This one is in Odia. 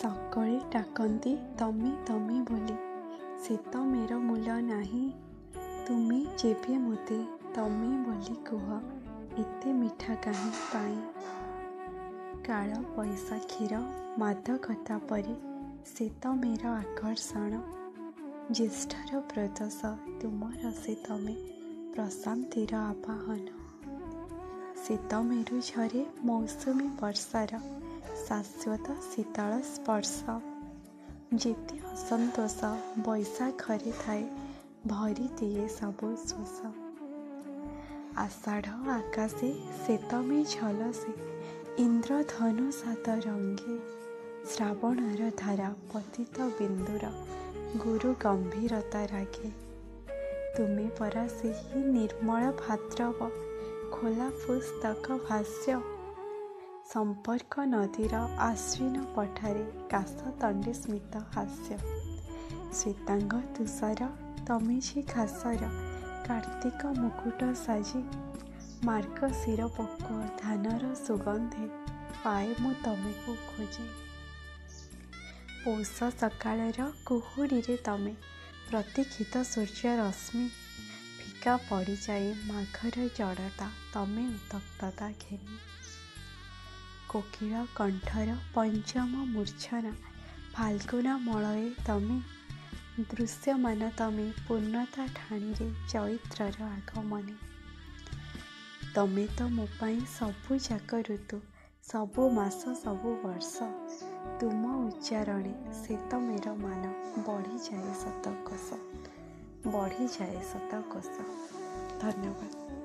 ସକଳେ ଡାକନ୍ତି ତମେ ତମେ ବୋଲି, ସେ ତମେର ମୂଲ ନାହିଁ। ତୁମେ ଯେବେ ମୋତେ ତମେ ବୋଲି କୁହ, ଏତେ ମିଠା କାହିଁ ପାଇଁ? କାଳବୈଶାଖୀର ମାଦକତା ପରି ସେ ତମେର ଆକର୍ଷଣ। ଜ୍ୟେଷ୍ଠର ପ୍ରଦୋଷ ତୁମର ସେ ତମେ ପ୍ରଶାନ୍ତିର ଆବାହନ। ସେ ତମେରୁ ଝରେ ମୌସୁମୀ ବର୍ଷାର ଶାଶ୍ୱତ ଶୀତଳ ସ୍ପର୍ଶ। ଯେତେ ଅସନ୍ତୋଷ ବୈଶାଖରେ ଥାଏ, ଭରିଦିଏ ସବୁ ଶୋଷ। ଆଷାଢ଼ ଆକାଶେ ସେ ତମେ ଝଲସେ ଇନ୍ଦ୍ରଧନୁ ସାତ ରଙ୍ଗେ। ଶ୍ରାବଣର ଧାରା ପତିତ ବିନ୍ଦୁର ଗୁରୁ ଗମ୍ଭୀରତା ରାଗେ। ତୁମେ ପରା ସେହି ନିର୍ମଳ ଭାଦ୍ରବ ଖୋଲା ପୁସ୍ତକ ଭାଷ୍ୟ। ସମ୍ପର୍କ ନଦୀର ଆଶ୍ୱିନ ପଠାରେ କାଶତଣ୍ଡୀ ସ୍ମିତ ହାସ୍ୟ। ଶ୍ୱେତାଙ୍ଗ ତୁଷାର ତମେ ଯେ ଘାସର କାର୍ତ୍ତିକ ମୁକୁଟ ସାଜି। ମାର୍ଗଶିର ପକ୍ୱ ଧାନର ସୁଗନ୍ଧେ ପାଏ ମୁଁ ତମେକୁ ଖୋଜି। ପୌଷ ସକାଳର କୁହୁଡ଼ିରେ ତମେ ପ୍ରତୀକ୍ଷିତ ସୂର୍ଯ୍ୟ ରଶ୍ମି। ଫିକା ପଡ଼ିଯାଏ ମାଘର ଜଡ଼ତା ତମେ ଉତ୍ତପ୍ତତା ଘେନି। କୋକିଳ କଣ୍ଠର ପଞ୍ଚମ ମୂର୍ଚ୍ଛନା ଫାଲ୍ଗୁନ ମଳୟେ ତମେ। ଦୃଶ୍ୟମାନ ତମେ ପୂର୍ଣ୍ଣତା ଠାଣିରେ ଚୈତ୍ରର ଆଗମନେ। ତମେ ତ ମୋ ପାଇଁ ସବୁଯାକ ଋତୁ, ସବୁ ମାସ, ସବୁ ବର୍ଷ। ତୁମ ଉଚ୍ଚାରଣେ ସେ ତମେର ମାନ ବଢ଼ିଯାଏ ଶତକୋଶ, ବଢ଼ିଯାଏ ଶତକୋଶ। ଧନ୍ୟବାଦ।